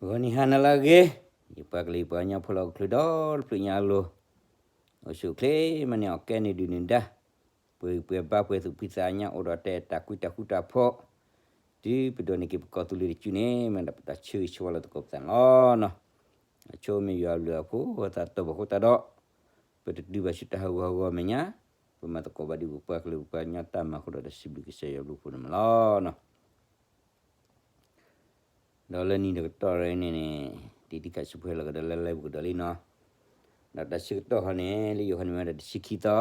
ဂီၤနံၤဟါနၤလၢအဂ့ၤ, ယပှၤကလုာ်ပှၤကညီဖိလၢဟီၣ်ခိၣ်ချၢဒီတဖျၢၣ်ညါအလိၤ, အိၣ်ဆူၣ်အိၣ်ချ့မၤန့ၢ်အီၣ်ကဲန့ၢ်ဒုၣ်န့ၢ်ဒါ, ပှဲၤဂံၢ်ပှဲၤဘါ ပှဲၤသူၣ်ဖှံသးညီ အိၣ်ဒီးတၢ်အဲၣ်တၢ်ကွံတၢ်ဃူတၢ်ဖိး, တုၤပဒိးန့ၢ်က့ၤပကီၢ်သူလ့ၤတစုန့ၣ် မ့ၢ်ဒၣ်ပတၢ်ဆၢဂ့ၤဆၢဝါလၢသကိးပသးန့ၣ်လီၤ. အဆိမ့ၢ်ယွၤအဘျုးအဖှိၣ် အသးတဘၣ်ဃိသတးဒီး, ပတတုၤဘၣ်ဆူတၢ်ဟးဂီၤဟးဂီၤအမဲာ်ညါ, ပမၤသကိးဘၣ်ဒ်ပပှၤကလုာ်ပပှၤကညီတၢ်မၤအဃိဒီး တၢ်စံးဘျုးကစၢ်ယွၤအဘျုးအဖှိၣ်န့ၣ်မးလီၤ. ဒီးလၢနံၤတကတီၢ်အံၤန့ၣ်န့ၣ်, တံၤတံၤခးဆူၣ်ဖဲလီၤကဒီးလၢလၢပကဒီးလံနီၤ, ဒီးတၢ်ဆၢကတီၢ်ဃီန့ၣ် လၢယိၤဟၣ်န့ၣ်မ့ၢ်ဝဲဒၣ်တဆံခံသီ,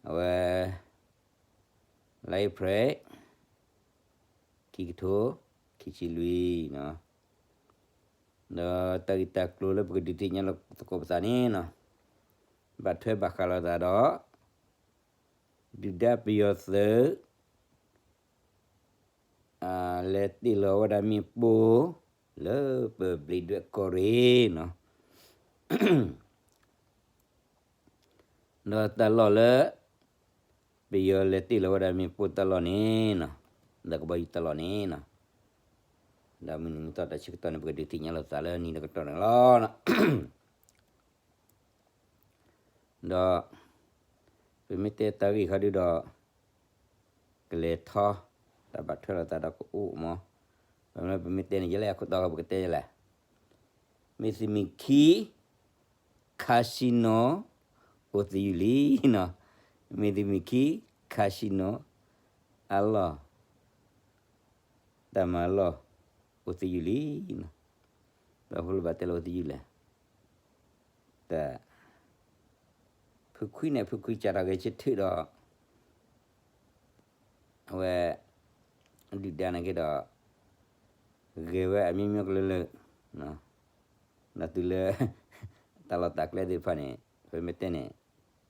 အဝဲ လါအ့ဖြ့ၣ် ခံကထိခံဆံလွံၢ်နီၤ, ဒီးတၢ်ဂ့ၢ်တၢ်ကျိၤလၢပကဒုးသ့ၣ်ညါလီၤသကိးပသးန့ၣ်နီၤ, ဘၣ်ထွဲဘၣ်ဃးလိာ်သးဒီး ဒုၣ်ဒါပယီၤသုး လဲၤတ့ၢ်လီၤဝဲဒၣ်မ့ၣ်ပိၢ် လၢပဘျံးဒွဲၣ်ကီၢ်ရ့ၣ်နီၤ, ဒီးတၢ်လီၢ်လၢ ပယီၤလဲၤတ့ၢ်လီၤဝဲဒၣ်မ့ၣ်ပိၢ်တၢ်လီၢ်န့ၣ်နီၤ, ဒီးကဘီယူၤတၢ်လီၢ်န့ၣ်နီၤ, ဒီးမုၢ်နံၤမုၢ်သီတၢ်ဆၢကတီၢ်န့ၣ် ပကဒုးသ့ၣ်ညါလိာ်သးလၢနံၤတကတီၢ်န့ၣ်လီၤ. ဒီး ပမ့ၢ်တဲတၢ်ဂ့ၢ်ခီဒုဒီး ကလဲၤထီၣ် တၢ်ဘၣ်ထွဲလိာ်သးဒီးကအိၣ်မး, ပမ့ၢ်တဲန့ၣ် ယလဲၣ်အခိၣ်တီဃီ ပကတဲယလဲၣ်, မ့ၢ်သုးမုၢ်ခံ casino အိၣ်သယုၢ်လံနီၤ, မ့ၢ်သုးမုၢ်ခံ casino အလီၢ် တၢ်မၤလီၢ် အိၣ်သယုၢ်လံနီၤ, ဘၣ်မနုၤဘၣ်တဲလၢအိၣ်သယုၢ်လဲၣ်, တၢ် ဖုခွံန့ၣ် ဖုခွံစးထီၣ်ဂဲၤဆၢထၢၣ်ဒီး အဝဲ ဒုၣ်ဒါန့ၣ်က့ၤဒီး ဂဲၤဝဲအမျိုးမျိုးကလုာ်လၢာ်, ဒီးတုၤလၢ တၢ်လီၢ်တၢ်ကျဲသ့ၣ်တဖၣ်န့ၣ် ပမ့ၢ်တဲန့ၣ်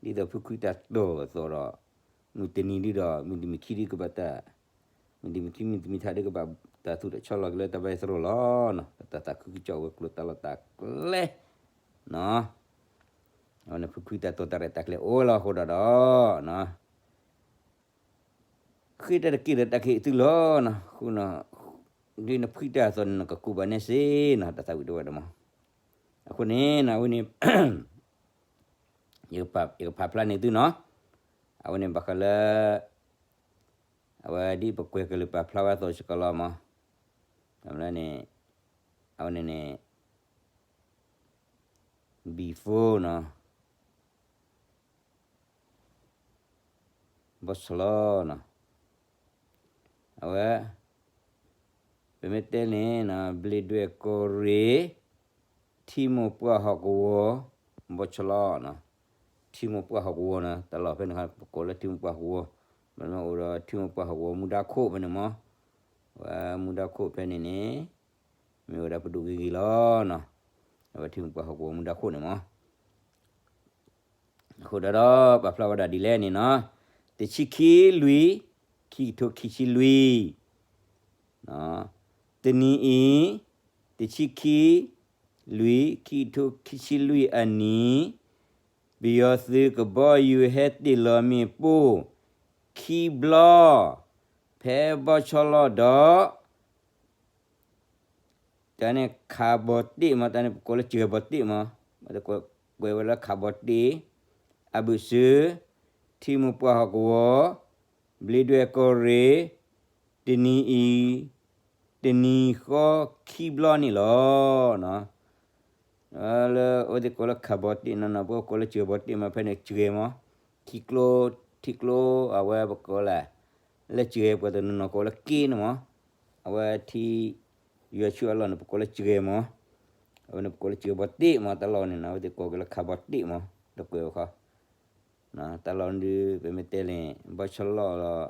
ဒ်သိးဖုခွံတၢ်တိာ်အသိးဒီး မုၢ်တနံၤဒုဒီး မုၢ်တမုၢ်ခံဒုကဘၣ်တၢ် မုၢ်တမုၢ်ခံ မုၢ်တမုၢ်ထးဒုကဘၣ်တၢ်သူၣ်တၢ်ဆီလီၤက့ၤလၢတၢ်ဘၣ်သရိာ်လီၤနီၤ, တၢ်သးခုကစီၣ်ဝဲၤကျိၤတၢ်လီၢ်တၢ်ကျဲနီၤ, အဝဲန့ၣ်ဖုခွံတၢ်တိာ်တၢ်ရဲၣ်တၢ်ကျဲၤအိၣ်လီၤအဃိဒီးဒီး ဃ့တၢ်တက့ၢ်ဒီးတၢ်ကဟ့ၣ်သုလီၤနီၤ, ဃိနီၤ ဒ်နဖှံတၢ်အသိးန့ၣ် နကကူးဘၣ်န့ၣ်စ့ၢ်နီၤ, တၢ်သးဝံၣ်တဝဲဒီးမး, အဃိန့ၣ်နီၤ အဝဲန့ၣ် ယကဖးဖျါန့ၢ်သုနီၤ, အဝဲန့ၣ်ဘၣ်ဃးလၢ အဝဲဒ်ပကွဲးကလုၢ်ပာ်ဖျါဝဲအသိးစ့ၢ်ကီးလီၤမး, န့ၣ် အဝဲန့ၣ်န့ၣ် before နီၤ ဘီဆီလီၤနီၤ, အဝဲ ပမ့ၢ်တဲန့ၣ် ဘျံးဒွဲၣ်ကီၢ်ရ့ၣ် ထံမိၢ်ပှၢ်ဟီၣ်ကဝီၤ ဘီဆီလီၤနီၤ, ထံမိၢ်ပှၢ်ဟီၣ်ကဝီၤနီၤ, တၢ်လီၢ်ဖဲန့ၣ် ပကိးလၢထံမိၢ်ပှၢ်ဟီၣ်ကဝီၤ, မ့ၢ်အိၣ်ဒီးထံမိၢ်ပှၢ်ဟီၣ်ကဝီၤမူဒါခိၣ်ဖဲန့ၣ်မး, ဝဲမူဒါခိၣ်ဖဲန့ၣ်န့ၣ် မ့ၢ်ဝဲဒၣ်ပဒိၣ်ဂ့ၤဂ့ၤလီၤနီၤ, အဝဲထံမိၢ်ပှၢ်ဟီၣ်ကဝီၤမူဒါခိၣ်န့ၣ်မး အဃိဒီးဒီး ပာ်ဖျါဝဲဒၣ်ဒ်လဲၣ်န့ၣ်နီၤ, တဆံခံလွံၢ် ခံကထိခံဆံလွံၢ်, တနံၤအံၤ တဆံခံလွံၢ် ခံကထိခံဆံလွံၢ်အနံၤ, ပယီၤသုးကဘီယူၤဟဲတ့ၢ်လီၤမ့ၣ်ပိၢ် ခံဘျီ ဖဲဘီဆီလီၤဒီး တၢ်န့ၣ်ခးဘီတ့ၢ်မး, တၢ်န့ၣ်ပကိးလၢစှဲၤဘီတ့ၢ်မး, ကွဲးဝဲလၢခးဘီတ့ၢ်, အဘုၣ်စၢၤ, ထံမိၢ်ပှၢ်ဟီၣ်ကဝီၤ, ဘျံးဒွဲၣ်ကီၢ်ရ့ၣ်, တနံၤအံၤ, တနံၤဃီခံဘျီန့ၣ်လီၤ. လၢအဝဲသ့ၣ်ကိးလၢခးဘီတ့ၢ်နီၤနီၤ, ပကိးလၢစှဲၤဘီတ့ၢ်မး, ဖဲန့ၣ်စှဲၤမး, ထံကျိ, ထံကျိအဝဲပကိးလဲၣ်, လၢစှဲၤပှၤတနီၤနီၤကိးလၢက့န့ၣ်မး, အဝဲထံ ယွၤဆူအလီၢ်န့ၣ် ပကိးလၢစှဲၤမး, အဝဲန့ၣ်ပကိးလၢစှဲၤဘီတ့ၢ်မး, တၢ်လီၢ်န့ၣ်နီၤ အဝဲသ့ၣ်ကိးက့ၤလၢခးဘီတ့ၢ်မး, ဒီးကွဲးဝဲခီ တၢ်လီၢ်ဒုး ပမ့ၢ်တဲန့ၣ် ဘီဆီလီၤလီၤ,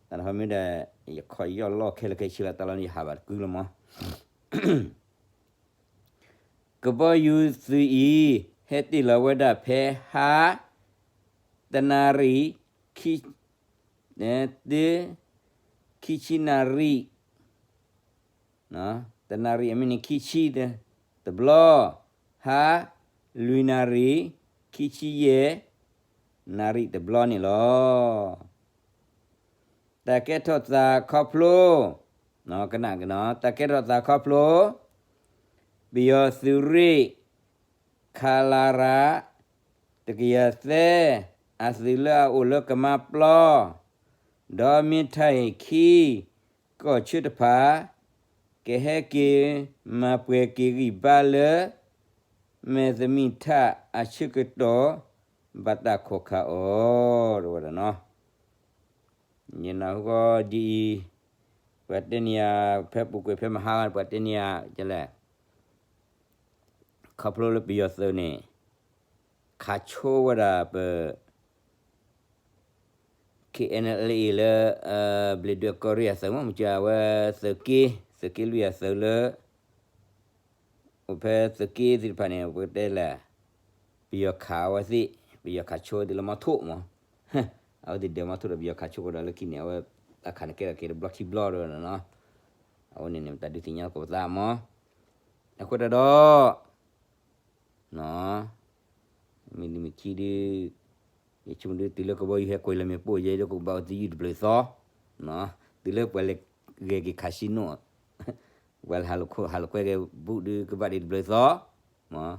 တၢ်တခီမ့ၢ်ဒၣ် ယခီၣ်ယီၣ်လီၢ်ခဲလၢာ်ခဲဆ့လီၤ, တၢ်လီၢ်န့ၣ်ယဟးဘၣ်တကုလီၤမး. ကဘီယူၤသုးအံၤ ဟဲတ့ၢ်လီၤဝဲဒၣ်ဖဲဟါ တနၣ်ရံၣ် ခံ ခံဆံနၣ်ရံၣ် တနၣ်ရံၣ်အမ့ၢ်န့ၣ် ခံဆံတဘျီ, ဟါ လွံၢ်နၣ်ရံၣ် ခံဆံယဲၢ်နၣ်ရံၣ်တဘျီန့ၣ်လီၤ. တၢ်ကဲထီၣ်သးခီဖျိ, ကနၣ်က့ၤနီၤ, တၢ်ကဲထီၣ်သးခီဖျိ ပယီၤသုးရ့ၣ် ခလရ တကယၤသၢ အသုးလၢအအိၣ်လၢကမါပျီ ဒီးမ့ၢ်ထၣ်အံၤခံ ကီၢ်ဆၢတဖၣ် ကဟဲက့ၤမၤပှဲၤက့ၤဂံၢ်ဘါလၢ မဲာ်သမံထၣ်အဆၢကတီၢ် ဘၣ်တၢ်ခိးခးအီၤ တဲဝဲဒၣ်နီၤ. ယနၢ်ဟူဃီဒ်အံၤ, ပှၤတဲန့ၢ်ယၤ ဖဲပူၤကွံာ်ဖဲမဟါဂီၤန့ၣ် ပှၤတဲန့ၢ်ယၤ ကလဲၣ် ခီဖျိလၢပယီၤသုးန့ၣ် ခးဆိဝဲဒၣ်ပ ခ့ၣ်အဲၣ်အဲလ်အ့ၣ် လၢ ဘျံးဒွဲၣ်ကီၢ်ရ့ၣ်အသုးမး မ့ၢ်ကဝဲသုးက့, သုးက့လွံၢ်အသုးလၢ အိၣ်ဖဲသုးက့သ့ၣ်တဖၣ်န့ၣ် ပကတဲလဲၣ်, ပယီၤခးအဝဲသ့ၣ်, ပယီၤခးဆိဝဲသ့ၣ်လၢမီထိၣ်မး, အဝဲသ့ၣ်ဒဲးမီထိၣ်ဒီး ပယီၤခးဆိဃိဒီးလၢခံန့ၣ် အဝဲအခးန့ၣ်ကဲထီၣ်က့ၤတဘျီခံဘျီဒီးနီၤ, အဝဲန့ၣ်န့ၣ် တၢ်ဒုးသ့ၣ်ညါလၢကီၢ်ပသးမး, အဃိတၢ်ဒီး မ့ၢ်နံၤမ့ၢ်ခံဒုး, ယဆိကမိၣ်ဒုး တုၤလၢကဘီယူၤဟဲကွံာ်လၢမ့ၣ်ပိၢ်ယဲဒီး ကဘၣ်အိၣ်သယုၢ်တဘျုးသီ, တုၤလၢပှၤလဲၤဂဲၤက့ၤခးဆံနိၣ်, ပှၤဟးလိာ်ကွဲဂဲၤဘူးဒုး ကဘၣ်ဒံးတဘျုးသီ, မ့ၢ်,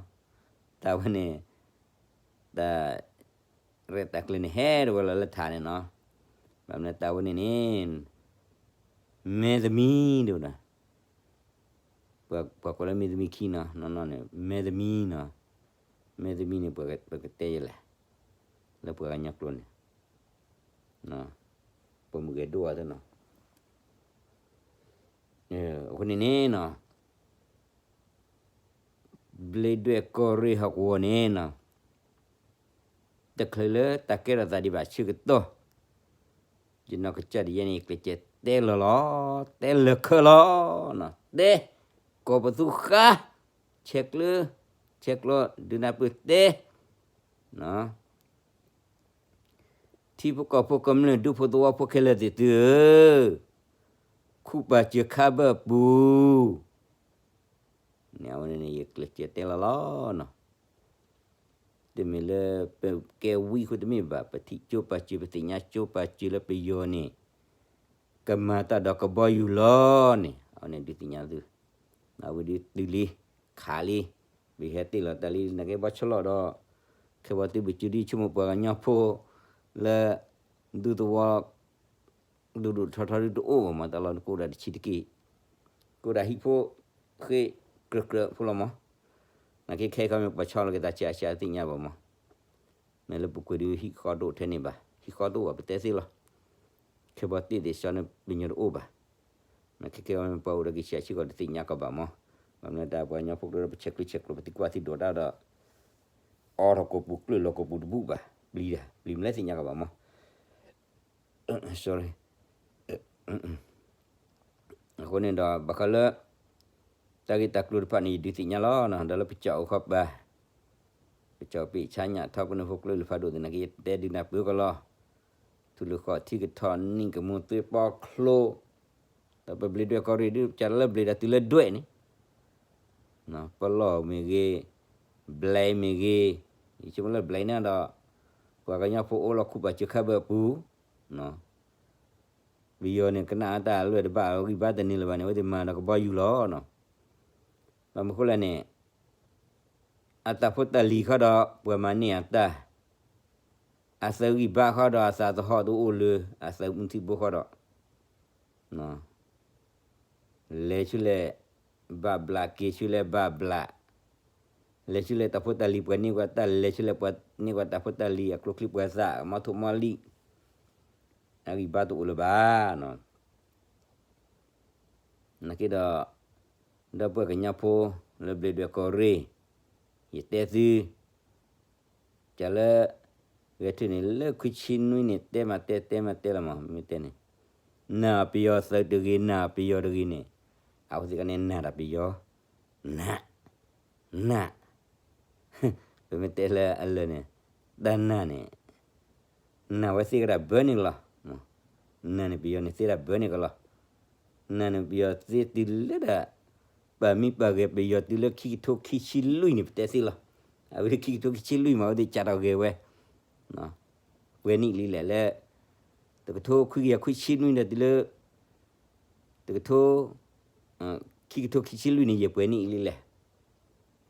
တၢ်ဝဲန့ၣ်, တၢ် ရဲၣ်တၢ်ကျဲၤန့ၣ် ဟဲတဝဲလီၤလၢထးန့ၣ်နီၤ, ဘၣ်မနုၤတၢ်ဝဲန့ၣ်န့ၣ်, မဲသမံ တဲဝဲဒၣ် ပှၤကိးလၢမဲသမံခံနီၤ, နီၢ်နီၢ်န့ၣ် မဲသမံနီၤ, မဲသမံန့ၣ် ပကတဲယလဲၣ်, လၢပှၤကညီကျိာ်န့ၣ်, ပိာ်မုၣ်ဂဲၤဒိၣ်အီၤသ့နီၤ, အဃိန့ၣ်န့ၣ်နီၤ, ဘျံးဒွဲၣ်ကီၢ်ရ့ၣ်ဟီၣ်ကဝီၤန့ၣ်နီၤ, တချုးလၢတၢ်ကဲထီၣ်သးဒံးဘၣ်ဆၢကတီၢ်, ယနီၢ်ကစၢ်ဒ်ယဲန့ၣ် ယကျဲးစၢးတဲလီၤလီၤ, တဲလၢာ်ခၢၣ်လီၤ, တဲ, ကိးပသူဃါ, ဆဲးကျၢ, ဆဲးကျိးဒုးနၢ်ပၢၢ်တဲ, ထံဖိကီၢ်ဖိကမျၢၢ်ဒူဖိသဝီဖိခဲလၢာ်သ့ၣ်သုဧၢ, ခူၣ်ပာ်စၢၤခါဘၢၣ်အပူၤ, န့ၣ်အဝဲန့ၣ် ယကျဲးစၢးတဲလီၤလီၤနီၤ, တမ့ၢ်လၢပကဲဝံအဃိတမ့ၢ်ဘၣ်, ပထံၣ်ကၠိပာ်စၢၤ ပသ့ၣ်ညါကၠိပာ်စၢၤလၢပယီၤန့ၣ် ကမၤတၢ်ဒီးကဘီယူၤလီၤန့ၣ် အဝဲန့ၣ်ဒုးသ့ၣ်ညါသု, အဝဲဒုးတုၤလံ, ခးလံ, ပဟဲတ့ၢ်လီၤတၢ်လံ နာ်က့ဘီဆီလီၤဒီး, ခဲဘီတုၤဘၣ်စုဒုးဆိကမိၣ်ပှၤကညီဖိ, လၢ, ဒူသဝီ ဒိၣ်ဒိၣ်ထီထီဒုးတအိၣ်ဘၣ်မး တၢ်လီၢ်နကိးဒၣ်တဆံးတက့ၢ်, ကိးဒၣ်ဟံၣ်ဖိ, ဃ့, ကြၢးကြၢးဖိလီၤမး, နာ်က့ခဲအံၤခီမ့ၢ်ပှၤဆီလီၤက့ၤသးဆံးအါဆံးအါသ့ၣ်ညါဘၣ်မး, မ့ၢ်လၢပူၤကွံာ်ဒုးဟံၣ်ဃီတအိၣ်ထဲန့ၣ်ဘၣ်, ဟံၣ်ဃီတအိၣ်ဘၣ်ပတဲသ့လီၤ, ခဲဘီတ့ၢ်သ့ၣ်ဆီန့ၣ်ပညိၣ်တအိၣ်ဘၣ်, နာ်က့ခဲအံၤမ့ၢ်ပှၤအိၣ်ဒီးက့ၤဆံးအါဆံးကီးတသ့ၣ်ညါကီးဘၣ်မး, ဘၣ်မနုၤတၢ်ပှၤကညီဖိကျိဒီးပဆဲးကျၢဆဲးကျိး ပသံကွၢ်သံဒိးတၢ်ဒီး, အိးထီၣ်ကိာ်ပူၤကျၢၢ်လီၤကိာ်ပူၤတဘူၣ်ဘၣ်, ပျံၤတၢ်, ပျံၤမလဲၣ်သ့ၣ်ညါကီးဘၣ်မး sorry, အဃိန့ၣ်ဒီး ဘၣ်ဃးလၢ တၢ်ဂ့ၢ်တၢ်ကျိၤတဖၣ်န့ၣ် ယဒုးသ့ၣ်ညါလီၤ, ဒီးလၢပကၠီအိၣ်ခီပၤ, ပကၠီပ့ၢ်ဆါညၣ်ထီၣ်ပှၤန့ၣ်ဖိကျိလၢဖးဒိၣ်သနာ်က့ ယတဲဒုးနၢ်ပၢၢ်ကီးလီၤ, ထူလၢဃီထံကထီၣ်နံၣ်ကမူသွ့ပီချိ, ဒီးပဘျံးဒွဲၣ်ကီၢ်ရ့ၣ်ဒုး ကလၢဘျံးဒၣ်တုၤလၢဒွဲၣ်န့ၣ် ပလီၢ်မ့ၢ်ဂ့ၤ, ဘျဲးမ့ၢ်ဂ့ၤ, ယဆိကမိၣ်လၢဘျဲးန့ၣ်ဒီး, ပှၤကညီဖိအိၣ်လီၤခူၣ်ပာ်စၢၤခါဘၢၣ်အပူၤ, ပယီၤန့ၣ်ကနၣ်အတၢ်လွဲၢ်တဘၣ် ဂံၢ်ဘါတန့ၢ်လၢၤဘၣ်န့ၣ် အဝဲသ့ၣ်မၤဒီးကဘီယူၤလီၤနီၤ, ဘၣ်မနုၤဃိလဲၣ်န့ၣ်, အတၢ်ဖိတၢ်လံၤခီဒီး ပှၤမၤန့ၢ်အတၢ်, အသုးဂံၢ်ဘါခီဒီး အသးသဟီၣ်တအိၣ်လၢ အသုးမုၢ်ထံဘိခီဒီး လဲၤဆူလဲၣ်, ဘၣ်ဘျး က့ၤဆူလဲၣ်ဘၣ်ဘျး, လဲၤဆူလဲၣ်တၢ်ဖိတၢ်လံၤပှၤန့ၢ်ကွၢ်တၢ် လဲၤဆူလဲၣ်ပှၤန့ၢ်ကွၢ်တၢ်ဖိတၢ်လံၤ အကျိချံပှၤသး မီထိၣ်မီလံၣ်, အဂံၢ်ဘါတအိၣ်လၢၤဘၣ်, နာ်က့ဒီး, ဒီပုၢ်ဝဲၢ်ကညီဖိ လၢဘျံးဒွဲၣ်ကီၢ်ရ့ၣ်, ယတဲသု ကလၢ, ဂဲၤထၢၣ်န့ၣ် လၢခွံဆံနွံန့ၣ် တဲမးတဲ တဲမးတဲလီၤမး မ့ၢ်တဲန့ၣ်, နာ်ပယီၤသုးတဂ့ၤ နာ်ပယီၤတဂ့ၤန့ၣ်, အဝဲသ့ၣ်ကန့ၣ်နာ်တၢ်ပယီၤ, နာ်, နာ်, ပမ့ၢ်တဲလၢအလၢာ်န့ၣ်, တၢ်နာ်န့ၣ်, နာ်ဝဲသ့ၣ်ကဒၣ်ဘၢန့ၣ်ကလီၤ, နာ်န့ၣ်ပယီၤန့ၣ် သ့ဒၣ်ဘၢန့ၣ်ကလီၤ, နာ်န့ၣ်ပယီၤသ့တုၤလၢဒၣ် ပာ်မံပာ်ဂဲၤပယီၤတုၤလၢခံကထိခံဆံလွံၢ်န့ၣ် ပတဲသ့လီၤ. အဝဲခံကထိခံဆံလွံၢ်မး အဝဲသ့ၣ်ကးထီၣ်ဂဲၤဝဲ, ပှဲၤနံၣ်လံလဲၣ်လၢ, တကထိခွံကယၤခွံဆံနွံဒီးတုၤလၢ, တကထိ, ခံကထိခံဆံလွံၢ်န့ၣ် ယပှဲၤနံၣ်လံလဲၣ်.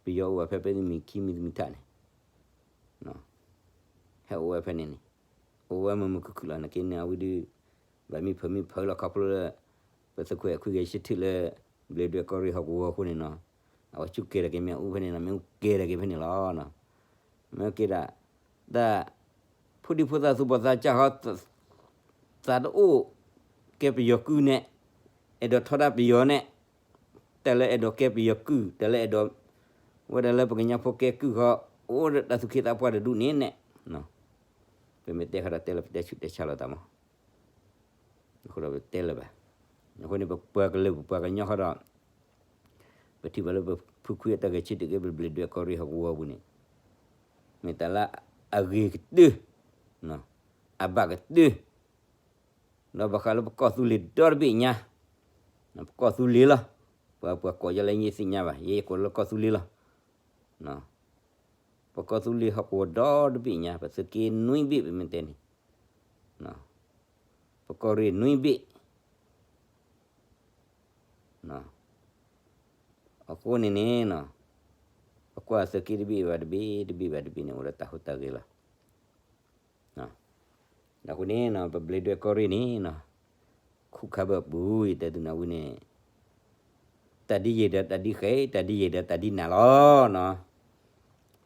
ပယီၤအိၣ်ဝဲဖဲ ဖဲမံၤခံမံၤတမံၤထးန့ၣ် ဟဲအိၣ်ဝဲဖဲန့ၣ်န့ၣ် အိၣ်ဝဲမုာ်မုာ်ခုၣ်ခုၣ်လီၤ. နာ်က့န့ၣ် အဝဲဒုး ဘၣ်မံဖုးမံဖုးလီၤ ခီဖျိလၢ ပသုးခွဲးခွံဂဲၤဆၢထၢၣ်လၢ ဘျ့ဒွဲၣ်ကီၢ်ရ့ၣ်ဟီၣ်ကဝီၤအဃိန့ၣ်နီၤ, အဝဲဆူၣ်ကဲၤထီၣ်က့ၤမ့ၢ်အူဖဲန့ၣ်နီၤ, မ့ၢ်အူကဲၤထီၣ်က့ၤဖဲန့ၣ်လီၤ. မ့ၢ်ကဲၤဒၣ် တၢ် ဖိဒံဖိသၣ်သူၣ်ဘီၣ်သးစၢ်ဃီ သးတအိၣ်ကဲပယီၤကုၢ်န့ၣ်, အဲၣ်ဒိးထီဒါပယီၤန့ၣ်, တၢ်လၢအဲၣ်ဒိးကဲပယီၤကုၢ်, တၢ်လၢအဲၣ်ဒိး ဝဲဒၣ်လၢပကညီဖိကဲကုၢ်ဃီ, အိၣ်ဒီးတၢ်သူၣ်က့သးပှၢ်တဒူၣ်န့ၣ်န့ၣ်, ပမ့ၢ်တဲဃီဒီးတဲလၢပတဲဆူၣ်တဲဆါလိာ်သးမး, အဃိဒီးပတဲလၢၤဘၣ်. အဃိန့ၣ် ပပှၤကလုာ်ပပှၤကညီဃီဒီး ပထံၣ်ဘၣ်လၢပဖုခွံအတၢ်ဂဲၤဆၢထၢၣ်က့ၤ ပဘျ့ဒွဲၣ်ကီၢ်ရ့ၣ်ဟီၣ်ကဝီၤပူၤန့ၣ် မ့ၢ်တၢ်လၢအဂ့ၤကတၢၢ်, အဘၣ်ကတၢၢ်, ဒီးဘၣ်ဃးလၢပကီၢ်သူလ့ၤဒီတဘ့ၣ်ညါ, ပကီၢ်သူလ့ၤလီၤ. ပှၤ ပှၤကိးယဲလၢယသ့ၣ်ညါဘၣ်, ယဲယကိးလၢကီၢ်သူလ့ၤလီၤ. ပကီၢ်သူလ့ၤဟီၣ်ကဝီၤဒီတဘ့ၣ်ညါ, ပသုးက့နွံဘ့ၣ် ပမ့ၢ်တဲန့ၣ်, ပကီၢ်ရ့ၣ်နွံဘ့ၣ်. အဃိန့ၣ်န့ၣ် ပကွၢ်သုးက့တဘ့ၣ်ဘၣ်တဘ့ၣ် တဘ့ၣ်ဘၣ်တဘ့ၣ်န့ၣ် အိၣ်ဒီးတၢ်ဟူးတၢ်ဂဲၤလီၤ. အဃိန့ၣ် ပဘျ့ဒွဲၣ်ကီၢ်ရ့ၣ်န့ၣ် ခူၣ်ခါဘၢၣ်ပူၤ ယတဲသုနၢ်ဝံၤန့ၣ် တၢ်ဒ်ယံာ်ဒီးတၢ်ဒ်ဃဲ, တၢ်ဒ်ယံာ်ဒီးတၢ်ဒ်နးလီၤနီၤ.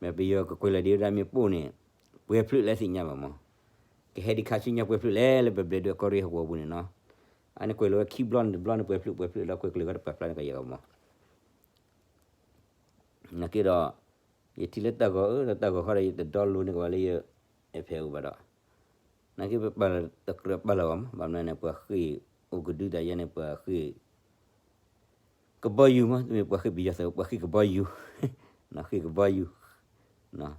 မ့ၢ်ပယီၤကကွဲးလီၤဒံးဝဲဒၣ်မ့ၣ်ပိၢ်န့ၣ် ပှဲၤဖျၢၣ်လဲၣ်သ့ၣ်ညါဘၣ်မး, ကဟဲဒံးခါဆူညါပှဲၤဖျၢၣ်လဲၣ်လၢပဘျ့ဒွဲၣ်ကီၢ်ရ့ၣ်ဟီၣ်ကဝီၤပူၤန့ၣ်နီၤ. အန့ၣ်ကွဲးလီၤဝဲခံဘျီန့ၣ်တဘျီန့ၣ် ပှဲၤဖျၢၣ်ပှဲၤဖျၢၣ်လီၤ ကွဲးကျၢၤဃီတပာ်ဖျါန့ၣ်ကယဲၢ်ဂီၢ်မး. နာ်က့ဒီး ယထံၣ်လၢတၢ်ဂီၤအၢ ဒီးတၢ်ဂီၤဃီဒီး ယတဒီလိန့ၢ်ကဘၣ်လၢယ အဖဲအိၣ်ဘၣ်ဒီး နာ်က့ပပာ်လီၤတကြၢးပာ်လီၤဘၣ်မး ဘၣ်မနုၤန့ၣ် ပှၤဃ့ၢ်အိၣ်ကဒုတၢ်ယဲန့ၣ် ပှၤဃ့ၢ် ကဘီယူၤမး တမ့ၢ်ပှၤဃ့ၢ်ပယီၤသုး ပှၤဃ့ၢ်ကဘီယူၤ, ဃ့ၢ်ကဘီယူၤ, ဃ့ၢ်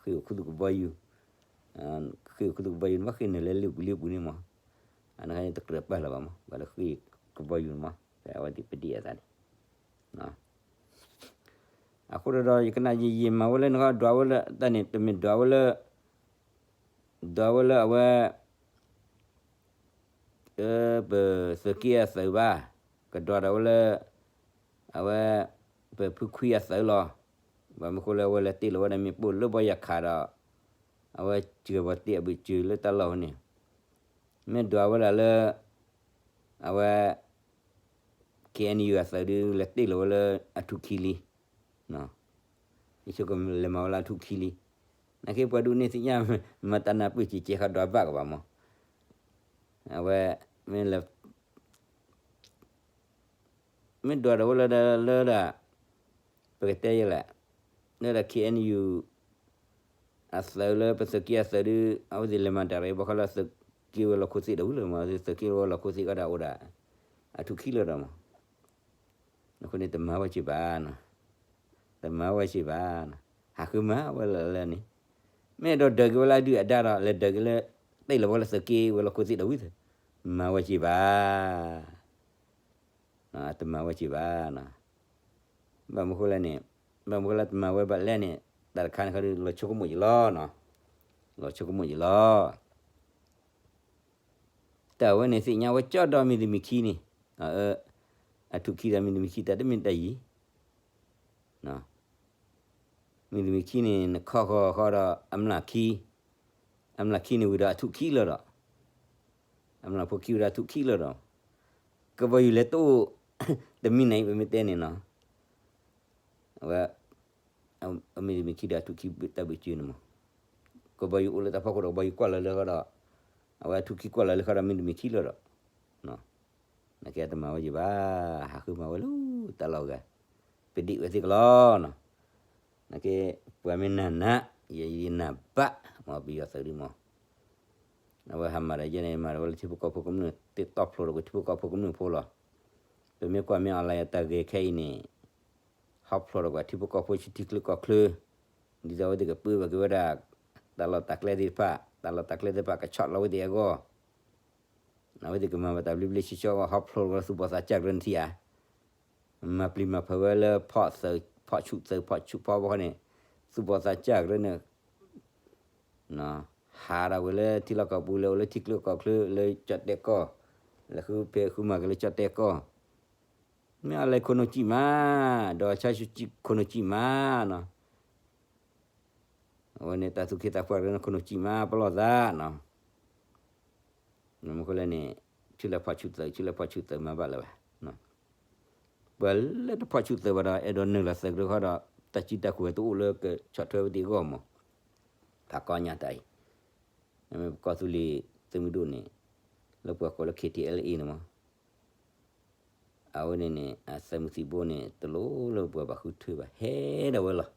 အိၣ်ခူသူၣ်ကဘီယူၤ, ဃ့ၢ်အိၣ်ခူသူၣ်ကဘီယူၤန့ၣ် ဘၣ်ဃ့ၢ်နုာ်လၢလ့ၣ်ပူၤလ့ၣ်ပူၤန့ၣ်မး, အန့ၣ်တကြၢးပာ်လီၤဘၣ်မး ဘၣ်လၢဃ့ၢ်ကဘီယူၤန့ၣ်မး ဖဲအဝဲသ့ၣ်ပဒံၣ်အသးန့ၣ် အဃိဒီး ယကနၣ်ယံာ်ယံာ်မၤဝဲလၢနခီ ဒွးဝဲလၢတၢ်န့ၣ် တမ့ၢ်ဒွးဝဲလၢ ဒွးဝဲလၢအဝဲ ပသုးက့အသုးဘၣ်, ကဒွးဒၣ်ဝဲလၢ အဝဲ ပဖုခွံအသုးလီၤ. ဘၣ်မနုၤဃိလၢအဝဲလဲၤတ့ၢ်လီၤဝဲဒၣ်မ့ၣ်ပိၢ်လၢဘီယၤခးဒီး အဝဲစှၤပှၤတ့ၢ်အဘုးစှၤလၢတၢ်လီၢ်ဝဲန့ၣ်, မ့ၢ်ဒွးဝဲဒၣ်လၢ အဝဲ KNU အသုးဒုး လဲၤတ့ၢ်လီၤဝဲလၢအထူၣ်ခံလံ, ယဆိကမိၣ်လဲၤမၤဝဲလၢအထူၣ်ခံလံ, နာ်က့ပှၤဒုးန့ၣ်သ့ၣ်ညါ မၤတၢ်နၢ်ပၢၢ်စ့ၢ်ကီးဃီဒွးဘၣ်ကဘၣ်မး, အဝဲ မ့ၢ်လဲၤ မ့ၢ်ဒွးဒၣ်ဝဲလၢ လၢဒၣ် ပကတဲယဲလဲၣ်, လၢဒၣ် KNU အသုးလၢပသုးက့အသုးဒုး အဝဲသ့ၣ်လဲၤမၤတၢ်ရ့ ဘၣ်ဃးလၢသုးက့ဝဲၤလီၢ်ခိၣ်သ့ၣ်ဒီးဝံၤလၢမး သုးက့ဝဲၤလီၢ်ခိၣ်သ့ၣ်ကဒီးအိၣ်ဒၣ် အထူၣ်ခံလၢဒီးမး အဃိန့ၣ် တမၤဝဲစ့ၢ်ဘၣ်နီၤ, တမၤဝဲစ့ၢ်ဘၣ်နီၤ, ဟးဃုမၤဝဲလၢလၢန့ၣ်, မ့ၢ်အဲၣ်ဒိးဒၢးက့ၤဝဲလၢအဒုၣ်အဒါဒီး လဲၤဒၢးက့ၤလၢ တ့ၢ်လီၤဝဲလၢသုးက့ဝဲၤလီၢ်ခိၣ်သ့ၣ်ဒီးဝံၤ မၤဝဲစ့ၢ်ဘၣ် တမၤဝဲစ့ၢ်ဘၣ်နီၤ, ဘၣ်မနုၤဃိလဲၣ်န့ၣ်, ဘၣ်မနုၤဃိလၢတမၤဝဲဘၣ်လဲၣ်န့ၣ် တၢ်တခါန့ၣ်ခီဒီး လီၤဆိကမိၣ်ယလီၤနီၤ, လီၤဆိကမိၣ်ယလီၤ တၢ်ဝဲန့ၣ်သ့ၣ်ညါဝဲကၠီဒီးမံၤတမံၤခံန့ၣ်, အထူၣ်ခံဒီးမံၤတမံၤခံတၢ်တမ့ၢ်တၢ်ယံၤ, မံၤတမံၤခံန့ၣ် နခီဃီဃီဒီးအမျၢ်ခံ, အမျၢ်ခံန့ၣ်ဝံၤဒီးအထူၣ်ခံလၢာ်ဒီး, အမျၢ်ဖိခံဝံၤဒီးအထူၣ်ခံလၢာ်ဒီး, ကဘီယူၤလဲၤတအိၣ် တမံၤန့ၣ် ပမ့ၢ်တဲန့ၣ်နီၤ, အဝဲ အမံၤတမံၤခံဒီးအထူၣ်ခံတၢ်ဘုးစုန့ၣ်မး, ကဘီယူၤအိၣ်လၢတၢ်ဖီခိၣ်ဒီး ကဘီယူၤကွၢ်လီၤလၢဃီဒီး, အဝဲအထူၣ်ခံကွၢ်လီၤလၢဃီဒီး မံၤတမံၤခံလၢာ်ဒီး, နာ်က့တမၤဝဲယံၤဘၣ်, ဟးဃုမၤဝဲလၢတၢ်လီၢ်ဂၤ, ပဒံးဝဲသ့ၣ်ကလီနီၤ, နာ်က့ ပှၤမ့ၢ်နၢ်နၢ်, ယနၢ်ဘၣ်, မ့ၢ်ပယီၤသုးဒုးမး, အဝဲဟးမၤဒီးယဲန့ၣ် မၤဒီးဝဲလၢထံဖိကီၢ်ဖိကမျၢၢ် တ့တီၣ်ဖျိးဒီးကွံာ်ထံဖိကီၢ်ဖိကမျၢၢ်ဖိလီၤ, ပမ့ၢ်ကွၢ်မ့ၢ် online တၢ်ဂ့ၢ်ခဲအံၤန့ၣ် ဟီဖျိးဒီးကွံာ်ထံဖိကီၢ်ဖိဆူထံချၢကီၢ်ချၢ, ဒ်သိးအဝဲသ့ၣ်ကပၢဘၣ်က့ၤဝဲဒၣ် တၢ်လီၢ်တၢ်ကျဲသ့ၣ်တဖၣ်, တၢ်လီၢ်တၢ်ကျဲသ့ၣ်တဖၣ်ကဆီၣ်လီၤဝဲသ့ၣ်အဂီၢ်, အဝဲသ့ၣ်ကမၤဘၣ်တၢ်ဘျ့ဘျ့ဆှီဆှီအဂီၢ် ဟီဖျိးဒီးကွံာ်သူၣ်ဘီၣ်သးစၢ်ကရၢနထံဧါ, မၤပျံၤမၤဖုးဝဲလၢဖီၣ်သၢၣ်ဖီၣ်ဆူၣ်သၢၣ်ဖီၣ်ဆူၣ်ဖီဘီဃီန့ၣ်, သူၣ်ဘီၣ်သးစၢ်ကရၢန့ၣ် ဟးဒၣ်ဝဲလၢထံလီၢ်ကီၢ်ပူၤ လဲၤအိၣ်လၢထံချၢကီၢ်ချၢ လၢကၠီၣ်တဲၣ်ကီၢ်, လဲၤဃုဖံးဃုမၤက့ၤလၢကၠီၣ်တဲၣ်ကီၢ်, မ့ၢ်အလဲၤခိၣ်နူာ်စံၣ်မး, ဒီးဆါဆူၣ်ခိၣ်နူာ်စံၣ်မးနီၤ, အဝဲန့ၣ်တၢ်သူၣ်က့သးပှၢ်ရၢန့ၣ်ခိၣ်နူာ်စံၣ်မးပလီၢ်သးနီၤ, မ့ၢ်ဃိလဲၣ်န့ၣ်, ဆူလဲၤဖီၣ်ဆူၣ်သုး ဆူလဲၤဖီၣ်ဆူၣ်သုးမၤဘၣ်လၢၤဘၣ်, ပှၤလၢတဖီၣ်ဆူၣ်သုးဘၣ်ဒီး အဲၣ်ဒိးနုာ်လီၤသုးကရၢဃီဒီး တၢ်စံးတၢ်ကတိၤဝဲတအိၣ်လၢကဆီၣ်ထွဲဝဲသ့ၣ်အဂီၢ်မး, ဖးကီညါတၢ်အံၤ, မ့ၢ်ပကီၢ်သူလ့ၤသုးမုၢ်ဒိၣ်န့ၣ်, လၢပှၤကိးလၢ ခ့ထံအဲလ်အ့န့ၣ်မး အဝဲန့ၣ်န့ၣ် အသးမုၢ်သံၣ်ဘိန့ၣ် တလိၣ်လၢပှၤဘၣ်ဃုထၢဘၣ် ဟဲဒၣ်ဝဲလီၤ,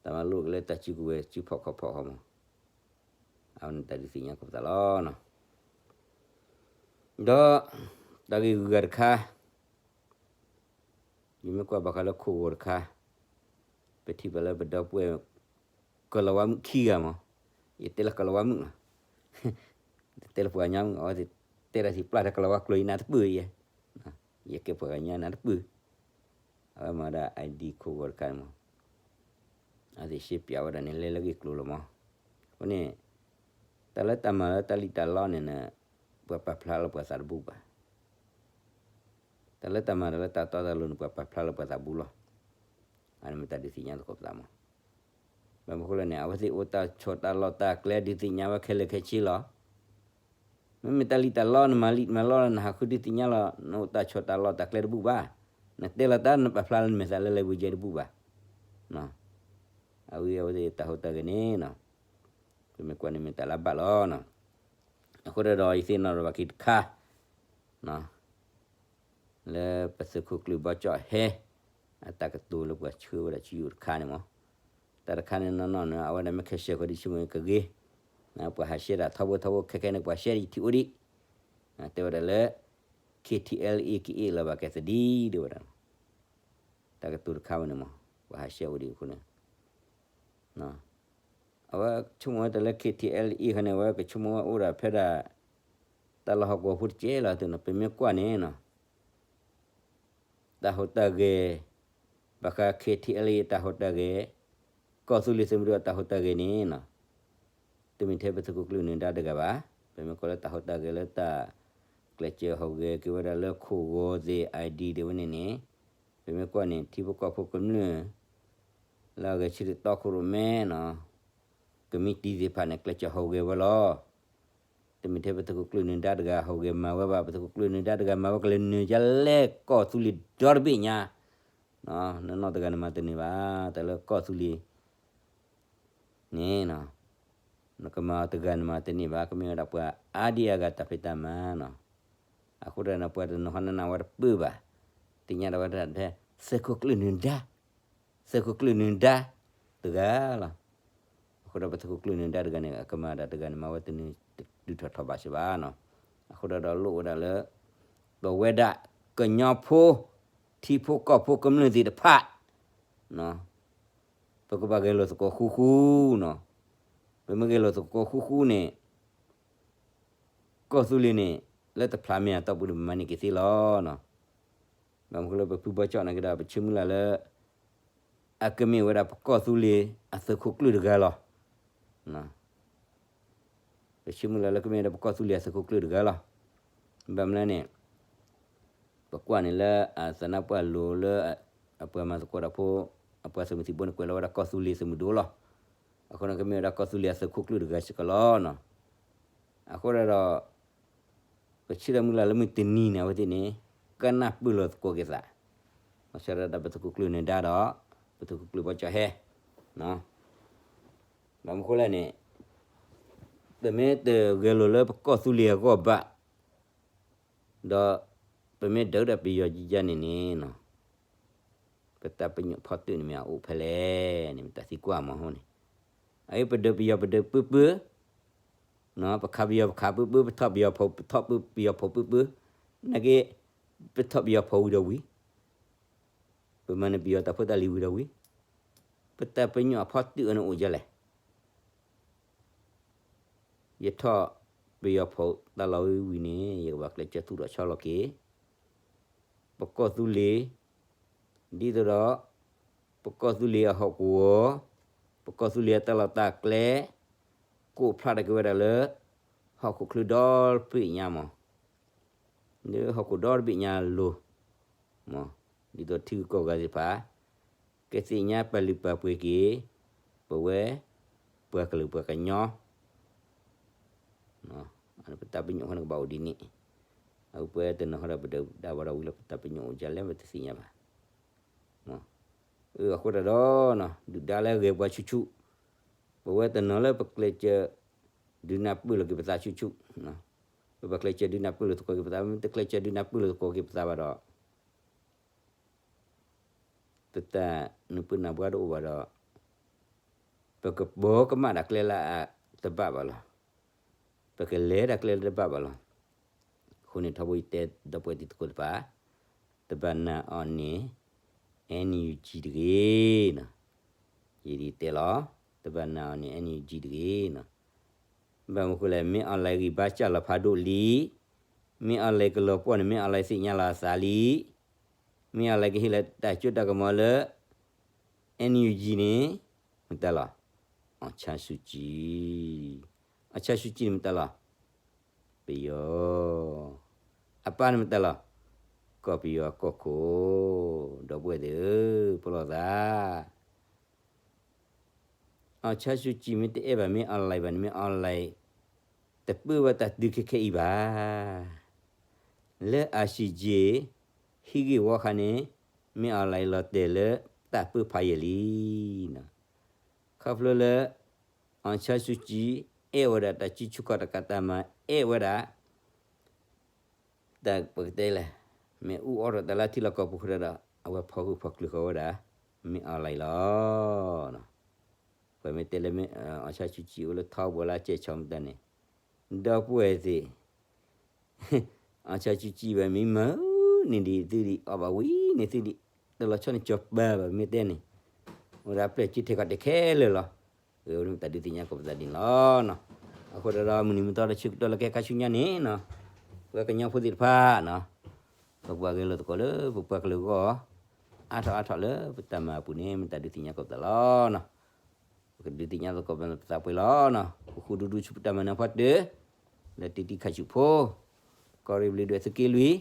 တၢ်မၤလိကလၢတၢ်စုကဝဲၤစုဖီၣ်ခီၣ်ဖီၣ်ဃီမး, အဝဲန့ၣ်တၢ်ဒုးသ့ၣ်ညါကပသးလီၤ, ဒီး, တၢ်ဂ့ၢ်ဂုၤဂၤတခါ ယမ့ၢ်ကွၢ်ဘၣ်ဃးလၢခိၣ်ဂီၤတခါ, ပထံၣ်ဘၣ်လၢပဒီပုၢ်ဝဲၢ် ကလီၤဝါမုၣ်ခံဂၤမး, ယတဲလၢကလီၤဝါမုၣ်လီၤ, တဲလၢပှၤကညီမုၣ်အီၤ, တဲဒၣ်ထံၣ်ပျၢ်တၢ်ကလီၤဝါကျိၤအံၤနၤတပၢၢ်ယဲ, ယကဲပှၤကညီနၤတပၢၢ်, အဝဲမၤဒၣ် ID ခိၣ်ဂီၤတခါန့ၣ်မး, အဝဲသ့ၣ်ရှဲပၠးဝဲဒၣ်န့ၣ် လဲၤလၢဂ့ၢ်ကျိၤလီၤမး, အဃိန့ၣ်, တၢ်လၢတၢ်မၤလၢတၢ်လံၣ်တၢ်လီန့ၣ်န့ၣ်, ပှၤပာ်ဖျါလၢပှၤသးတဘူၣ်ဘၣ် တၢ်လၢတၢ်မၤတၢ်လၢတၢ်တီတၢ်လိၤန့ၣ် ပှၤပာ်ဖျါလၢပှၤသးဘူၣ်လီၤ, အန့ၣ်မ့ၢ်တၢ်ဒုးသ့ၣ်ညါသကိးပသးမး, ဘၣ်မနုၤဃိလဲၣ်န့ၣ် အဝဲသ့ၣ်အိၣ်တၢ်ဆီၣ်တၢ်လီၢ်တၢ်ကျဲဒုးသ့ၣ်ညါဝဲခဲလၢာ်ခဲဆ့လီၤ, မ့မ့ၢ်တၢ်လံၣ်တၢ်လီနမၤလံၣ်မၤလီနဟးဃုဒုးသ့ၣ်ညါလီၤ နအိၣ်တၢ်ဆီၣ်တၢ်လီၢ်တၢ်ကျဲတဘူၣ်ဘၣ်, နတဲလီၤတၢ်နပာ်ဖျါလၢနမဲာ်သးလၢလၢဝံၤယဲတဘူၣ်ဘၣ်, အဝဲအဝဲသ့ၣ်တၢ်ဟူးတၢ်ဂဲၤန့ၣ်, ပမ့ၢ်ကွၢ်န့ၣ်မ့ၢ်တၢ်လၢဘၣ်လီၤ အဃိဒီးယသ့ၣ်နီၣ်ထီၣ်ဘၣ်က့ၤတခါ, လၢပသုးခိၣ်ကျၢၢ်ဘီကၠီၣ်ဟဲ, အတၢ်ကတိၤလၢပှၤဆှၢဝဲဒၣ်ဆူယိာ်တခါန့ၣ်မး, တၢ်တခါန့ၣ်နီၢ်နီၢ်န့ၣ် အဝဲဒၣ်မ့ၢ်ခဲဆှဲးဃီဒံးဆူမ့ၢ်ကဂ့ၤ, ပှၤဟးရှဲဒၣ်ထီဘိထီဘိခဲခဲန့ၣ် ပှၤရှဲဒံးထံၣ်အိၣ်ဒံး, တဲဝဲဒၣ်လၢ, KTLA ကအ့ၣ်လီၤဘၣ်ကဲသဒံးဒ်ဝဲဒၣ်, တၢ်ကတိၤတခါဝဲန့ၣ်မး, ပှၤဟးရှဲအိၣ်ဒံးအဃိန့ၣ် အဝဲဆိကမိၣ်ဝဲတၢ်လၢ KTLA ခါန့ၣ် အဝဲကဆိကမိၣ်ဝဲအိၣ်ဒၣ်ဖဲဒၣ် တၢ်လီၢ်ဟီၣ်ကဝီၤဖိတကဲလီၤနီၤ, ပမ့ၢ်ကွၢ်န့ၣ်နီၤ, တၢ်ဟူးတၢ်ဂဲၤ, ဘၣ်ဃး KTLA တၢ်ဟူးတၢ်ဂဲၤ, ကီၢ်သူလ့ၤသုးမုၢ်ဒိၣ်အတၢ်ဟူးတၢ်ဂဲၤန့ၣ်နီၤ, တမ့ၢ်ထဲပသုးခိၣ်ကျၢၢ်နၢၤဒါတဂၤဘၣ်, ပမ့ၢ်ကွၢ်လၢတၢ်ဟူးတၢ်ဂဲၤလၢတၢ်ကျဲးစၢးဟူးဂဲၤက့ၤဝဲဒၣ်လၢခိၣ်ဂီၤသ့ၣ် ID ဒ်ဝဲန့ၣ်န့ၣ်, ပမ့ၢ်ကွၢ်န့ၣ် ထံဖိကီၢ်ဖိကမျၢၢ် လၢအဂဲၤဆၢထၢၣ်တီခိၣ်ရိၣ်မဲနီၤ, ကမံးတံာ်သ့ၣ်တဖၣ်န့ၣ် ကျဲးစၢးဟူးဂဲၤဝဲလီၤ. တမ့ၢ်ထဲပသုးခိၣ်ကျၢၢ်နၢၤဒါတဂၤဟူးဂဲၤမၤဝဲဘၣ်, ပသုးခိၣ်ကျၢၢ်နၢၤဒါတဂၤမၤဝဲကလဲၤနၢၤယလဲၣ်ကီၢ်သူလ့ၤဒီတဘ့ၣ်ညါ, နနီၢ်တဂၤန့ၣ်မၤတန့ၢ်ဘၣ်, တၢ်လၢကီၢ်သူလ့ၤ န့ၣ်, နကမၤအီၤတဂၤန့ၣ်မၤတန့ၢ်ဘၣ်, ကမ့ၢ်ဝဲဒၣ်ပှၤအါဒံအါဂၤတၢ်ဖံးတၢ်မၤနီၤ, အဃိဒီးန့ၣ် ပှၤတနီၤဟီနနၢ်ဝဲတပၢၢ်ဘၣ်, သ့ၣ်ညါဒၣ်ဝဲဒၣ်ထဲ သုးခိၣ်ကျၢၢ်နၢၤဒါ, သုးခိၣ်ကျၢၢ်နၢၤဒါတဂၤလီၤ. အဃိဒီးပသုးခိၣ်ကျၢၢ်နၢၤဒါတဂၤန့ၣ် အကမၤဒၣ်တဂၤန့ၣ် မၤဝဲတန့ၢ် ဒုးထီၣ်ထီၣ်ဘၣ်စ့ၢ်ဘၣ်နီၤ, အဃိဒီးဒီးလိၣ်ဝဲဒၣ်လၢ ပဝဲဒၣ်ကညီဖိ ထံဖိကီၢ်ဖိကမျၢၢ်သ့ၣ်တဖၣ် ပကဘၣ်ဂဲၤလိာ်သကိးဃူဃူနီၤ, ပမ့ၢ်ဂဲၤလိာ်သကိးဃူဃူန့ၣ် ကီၢ်သူလ့ၤန့ၣ် လၢတဖျးမ့ၢ်အတီၢ်ပူၤန့ၣ် ပမၤန့ၢ်က့ၤသ့လီၤနီၤ. ဘၣ်မနုၤဃိလၢပဖုဘီကၠီၣ်နာ်က့ဒီး ပဆၢမုၢ်လၢ်လၢ အကမ့ၢ်ဝဲဒၣ်ပကီၢ်သူလ့ၤအသုးခိၣ်ကျၢၢ်တဂၤလီၤ. ပဆၢမုၢ်လၢ်လၢကမ့ၢ်ဝဲဒၣ်ပကီၢ်သူလ့ၤအသုးခိၣ်ကျၢၢ်တဂၤလီၤ. ဘၣ်မနုၤလဲၣ်န့ၣ် ပကွၢ်န့ၣ်လၢအသနၢ်ပှၢ်လိၤလၢ အပှၤမၤသကိးတၢ်ဖိ အပှၤသုးမုၢ်သံၣ်ဘိန့ၣ် ကွဲးလီၤဝဲဒၣ်ကီၢ်သူလ့ၤသုးမုၢ်ဒိၣ်လီၤ. အဃိန့ၣ်ကမ့ၢ်ဝဲဒၣ်ကီၢ်သူလ့ၤအသုးခိၣ်ကျၢၢ်တဂၤစ့ၢ်ကီးလီၤ. အဃိဒီး ပဆၢမုၢ်လၢ်လၢမုၢ်တနံၤန့ၣ် အဝဲသ့ၣ်န့ၣ် ကနၢ်ပၢၢ်လိာ်သကိးက့ၤသး မၤစၢၤဒၣ်ပသုးခိၣ်ကျၢၢ်နၢၤဒါဒီး ပသုးခိၣ်ကျၢၢ်ဘီကၠီၣ်ဟဲ ဘၣ်မနုၤဃိလဲၣ်န့ၣ် ပမ့ၢ်တဂဲၤလိာ်လၢပကီၢ်သူလ့ၤအဂီၢ်ဘၣ် ဒီး ပမ့ၢ်ဒုးဒၣ်ပယီၤကယါန့ၣ်န့ၣ် ပတၢ်ပညိၣ်ဖီတၢၣ်န့ၣ်မ့ၢ်အအိၣ်ဖဲလဲၣ်န့ၣ် မ့ၢ်တၢ်သံကွၢ်မးအဃိန့ၣ် အအံၤပဒုးပယီၤပဒုးပုၢ်ပုၢ် ပခးပယီၤပခးပုၢ်ပုၢ် ပထီၣ်ပယီၤဖိပထီၣ်ပယီၤဖိပုၢ်ပုၢ် နာ်က့ ပထီၣ်ပယီၤဖိဝံၤဒီးဝံၤ ပမၤန့ၢ်ပယီၤတၢ်ဖိတၢ်လံၤဝံၤဒီးဝံၤ ပတၢ်ပညိၣ်အဖီတၢၣ်အန့ၣ်အိၣ်ဒ်လဲၣ် ယထီၣ်ပယီၤဖိတၢ်လီၢ်ဝံၤဝံၤန့ၣ် ယကဘၣ်ကျဲးစၢးသူၣ်ထီၣ်ဆီလီၤက့ၤ ပကီၢ်သူလ့ၤ ဒ်သိးဒီး ပကီၢ်သူလ့ၤအဟီၣ်ကဝီၤ ပကီၢ်သူလ့ၤအတၢ်လီၢ်တၢ်ကျဲ ကိးဖျါထီၣ်က့ၤဝဲဒၣ်လၢ ဟီၣ်ခိၣ်ချၢဒီတဘ့ၣ်ညါမး လၢဟီၣ်ခိၣ်ဒီတဘ့ၣ်ညါလိၤ မး ဒ်သိးထံဂုၤကီၢ်ဂၤသ့ၣ်တဖၣ် ကသ့ၣ်ညါပာ်လုၢ်ပာ်ပှ့ၤက့ၤ ပဝဲ ပှၤကလုာ်ပှၤကညီ ပတၢ်ပညိၣ်ဃီန့ၣ်ကဘၣ်အိၣ်ဒ်န့ၣ်, အပှဲၤတနီၤဃီဒီးပဒုၣ်ဒါဝဲဒီးဝံၤလီၤ ပတၢ်ပညိၣ်အိၣ်ဒ်လဲၣ်ပတသ့ၣ်ညါဘၣ်. အဃိသတးဒီး ဒုၣ်ဒါလၢအဂဲၤပှၤဆူၣ်ဆူၣ်, ပဝဲတနီၤလၢပကျဲးစၢး ဒုးနၢ်ပၢၢ်လိာ်က့ၤပသးဆူၣ်ဆူၣ်, ပဘၣ်ကျဲးစၢးဒုးနၢ်ပၢၢ်လိာ်သကိးက့ၤပသး, မ့ၢ်တကျဲးစၢးဒုးနၢ်ပၢၢ်လိာ်သကိးက့ၤပသးဘၣ်ဒီး ပတၢ်နၢ်ပၢၢ်နၢ်ပှၢ်တအိၣ်ဘၣ်ဒီး ပကပိာ်ကမၣ်တၢ်ကျဲလၢအတဘၣ်ဘၣ်လီၤ. ပကလဲၤတၢ်ကျဲလၢတဘၣ်ဘၣ်လီၤ. အဃိန့ၣ် ထီဘိယတဲဒီပုၢ်ဝဲၢ်တံၤသကိးတဖၣ်, တဘၣ်နာ်အီၤန့ၣ် NUG တဂ့ၤနီၤ. ယဒ်တဲလီၤ, တဘၣ်နာ်အီၤန့ၣ် NUG တဂ့ၤနီၤ. ဘၣ်မနုၤဃိလဲၣ်, မ့ၢ် online ဂံၢ်ဘါစၢ်လီၤဖးဒိၣ်လံ, မ့ၢ် online ကလီၤပှီၢ်န့ၣ် မ့ၢ် online သ့ၣ်ညါလီၤအသးလံ, မ့ၢ် online ကဟ့ၣ်လီၤတၢ်စိတၢ်ကမီၤလၢ NUG န့ၣ် မတၤလီၤ. အောင်ဆန်းစုကြည်, အောင်ဆန်းစုကြည်န့ၣ်မတၤလီၤ. ပယီၤ, အပၢ်န့ၣ်မတၤလီၤ. ကီၢ်ပယီၤကီၢ်ခိၣ်, ဒီပုၢ်ဝဲၢ်သ့ၣ်ဧၢ, ပလီၢ်သး အောင်ဆန်းစုကြည် မ့ၢ်တအဲၣ်ဘၣ် မ့ၢ် online ဘၣ်န့ၣ် မ့ၢ် online တပၢၢ်ဝဲတၢ်တုၤခဲခဲအံၤဘၣ်. လၢ ICJ ဟံးဂ့ၢ်ဝီခါန့ၣ် မ့ၢ် online လီၤတဲာ်လၢတၢ်ပၢဖးယံာ်လံနီၤ. ခီဖျိလၢ အောင်ဆန်းစုကြည် အဲၣ်ဝဲဒၣ်တၢ်စုဆူၣ်ခီၣ်တကးတၢ်မၤ အဲၣ်ဝဲဒၣ် တၢ်ပကတဲလဲၣ်, မ့ၢ်အူအီၣ်ထီၣ်တၢ်လၢထံလီၢ်ကီၢ်ပူၤဃီဒီး အဝဲဖီၣ်ဃုာ်ဖီၣ်ကျၢၤဃီၤဝဲဒၣ် မ့ၢ် online လီၤ. ပှၤမ့ၢ်တဲလၢ အောင်ဆန်းစုကြည် အိၣ်လၢထီဘိလၢအစဲးဆီမတၤန့ၣ်, ဒီပုၢ်ဝဲၢ်သ့ၣ် အောင်ဆန်းစုကြည် ဘၣ်မ့ၢ်မၤန့ၣ်ဒ် သုဒ်အီၣ်ဘၣ်ဝံၤန့ၣ် သုဒ်တလီၤဆီန့ၣ်ကၠီၤပၤဘၣ် မ့ၢ်တဲန့ၣ်, အိၣ်ဒၣ်ပျဲၢ်က့ထဲကီးတခဲလၢာ်လီၤ. အဝဲမ့ၢ်တၢ်ဒုးသ့ၣ်ညါကိးပသးဒ်န့ၣ်လီၤ. အဃိဒီး မုၢ်နံၤမုၢ်သီတဆၢကတီၢ်လၢကဟဲခါဆူညါန့ၣ်နီၤ, ပှၤကညီဖိသ့ၣ်တဖၣ်နီၤ, ပပှၤဂဲၤလိာ်သကိးလၢပပှၤကလုာ်အဂီၢ် အါထီၣ်အါထီၣ်လၢပတၢ်မၤအပူၤန့ၣ် မ့ၢ်တၢ်ဒုးသ့ၣ်ညါကိးပသးလီၤနီၤ. ပကဒုးသ့ၣ်ညါသကိးပသးပှဲၤလီၤနီၤ. ပဃုဒူဒူဆူပတၢ်မၤနၢၤဖီတၢၢ် လၢတံၤတံၤခါဆူၣ်ဖိ, ကီၢ်ရ့ၣ်ဘျုးဒွဲၣ်သုးက့လွံၢ်,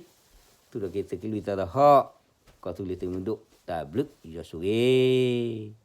သူၣ်ထီၣ်က့ၤသုးက့လွံၢ်သးသဟီၣ်, ကီၢ်သူလ့ၤသုးမုၢ်ဒိၣ် တၢ်ဘျုးယွၤဆိၣ်ဂ့ၤ